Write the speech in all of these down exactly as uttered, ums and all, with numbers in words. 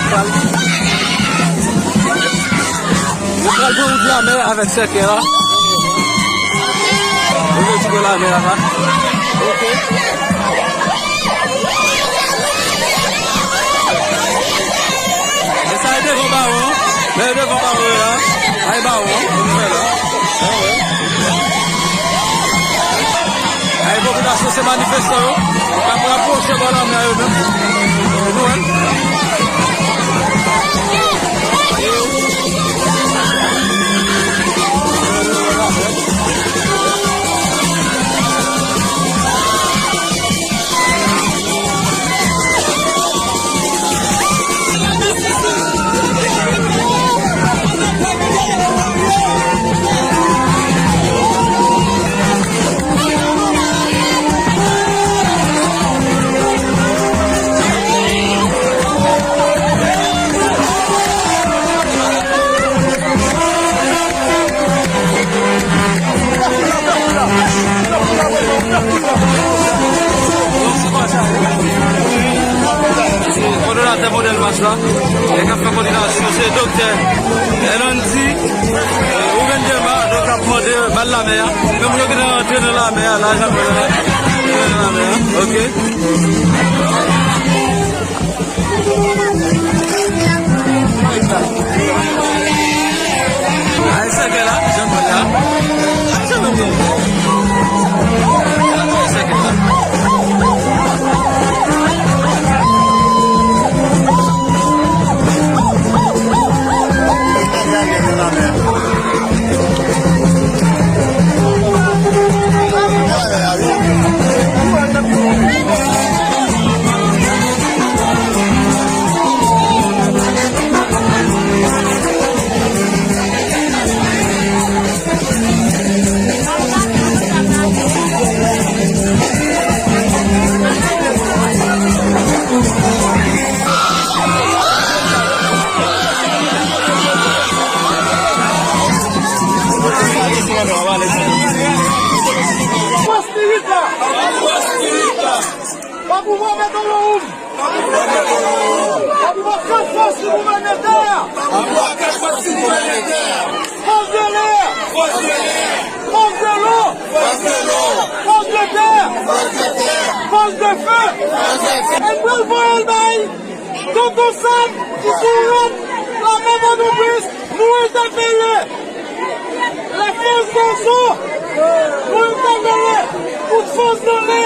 Yo pral pran wout lamè avèk sèkèy la. Yo retire lamè la, la. Ok. E sa e devan bawon. Lè e devan bawon la. Ay bawon. Pou nou fè la. Ay, popilasyon se manifestan yo k ap rapwoche bò lanmè a yo menm. Nou wè. Kòdonatè modèl mas la, e k ap fè kòdinasyon, se doktè Elandy, e, Rubendema, donk ap mande bal lamè a. Men moun yo gentan rantre nan lamè a, la, jan mwen la. Nan lamè a. Ok. Ay, sèkèy la, jan mwen la. Ay, jan mwen la. Sèkèy la. Pran spirit la! Pa pou mwen, mete w nan woum! Pa pou mwen, kat fòs sou gouvenman tè a! Fòs de lè! Fòs de lè! Fòs de lè! Fòs de lò! Fòs de lò! Fòs de tè! Fòs de tè! Fòs de fe! Fòs de fe! E m pral voye l bay Tonton Sam ki sou wout lame Pòtoprens, nou entèpele lè fòs de zo, nou entèpele tout fòs de lè,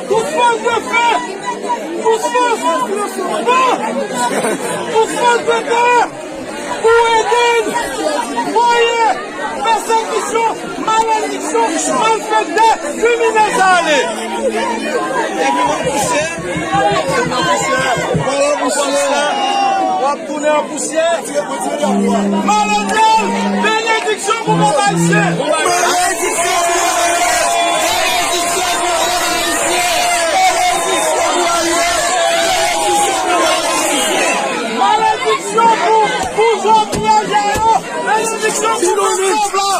tout fòs de fe, tout fòs de van, tout fòs de tè. Pou ede n voye pèsekisyon, malediksyon, malfektè, kriminèl sa ale. Epi w ap pouse, w ap tounen an pousyè. Malediksyon, benediksyon pou pèp ayisyen. Malediksyon pou pèp ayisyen. Malediksyon pou pèp ayisyen. Malediksyon pou pèp ayisyen. Malediksyon pou pouvwa piyajè yo. Benediksyon pou pèp la.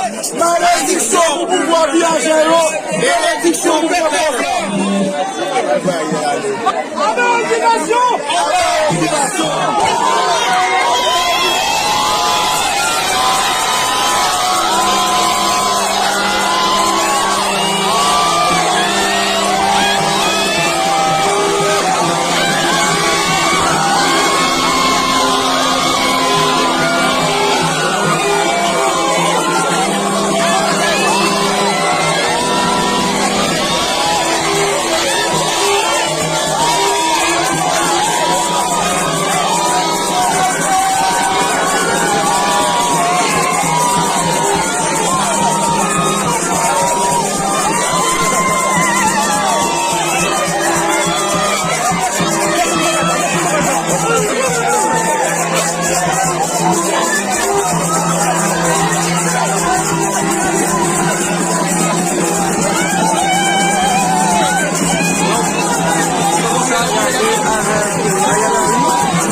Malediksyon pou pouvwa piyajè yo. Benediksyon pou pèp la. Anba okipasyon. Anba okipasyon.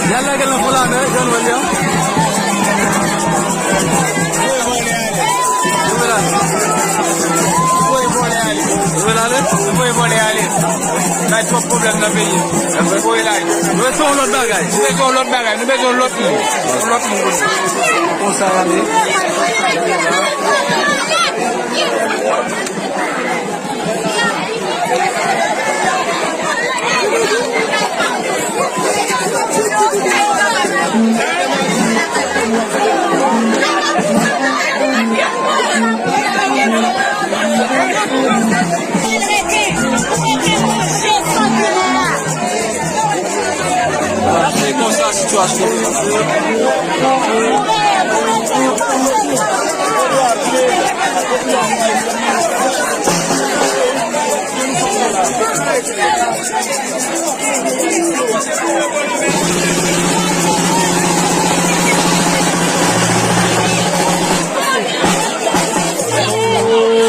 Y al lage l nan fon lamè, John William. Voye vòlè ale. Voye vòlè ale? Voye vòlè ale. Bay Pwoblèm nan peyi. Voye la. Nou bezwen yon lòt bagay. Nou bezwen yon lòt bagay. Nou bezwen yon lòt moun. Yon lòt moun. Konsa, ale. Se konsa sitiyasyon.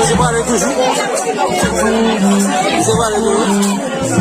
Se pale toujou. Se pale toujou.